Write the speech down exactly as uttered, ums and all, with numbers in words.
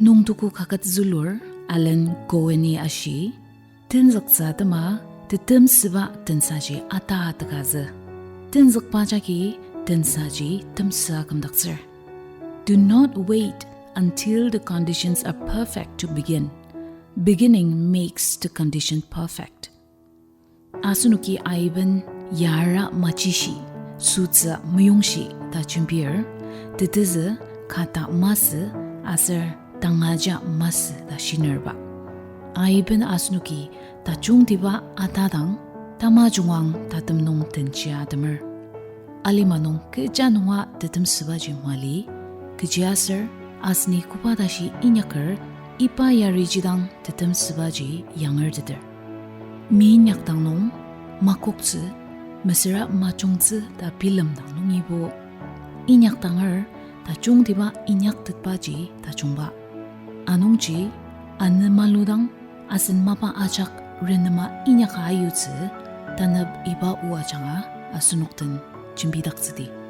Nüngtugu kaket zülur Alan Cohen-i ashi, tenzüktsü atema tetemsüba tensaji ata tekazü. Tenzükba jagi tensaji temsü akümdaktsür. Do not wait until the conditions are perfect to begin. Beginning makes the condition perfect. Asenoki aiben yara machishi, sütsü meyongshi ta jembir, tetezü kata masü aser tangaja masü ta shinerba. Aiben asenoki tajungtiba atadang, tamajungang tatem nung tenjia atemer. Alima nung kecha nunga tetemsübaji mali, kechiaser aseni koba tashi inyaker iba yarijidak tetemsübaji yangerteter. Minyakdang nung makoktsü, mesüra majungtsü ta bilemdang nungibo, inyakdanger tajungtiba inyaktetbaji tajungba. Anungji, anü maludang asen mapa ajak renema inyaka ayutsü, tanep iba o ajanga asenok den jembidaktsüdi.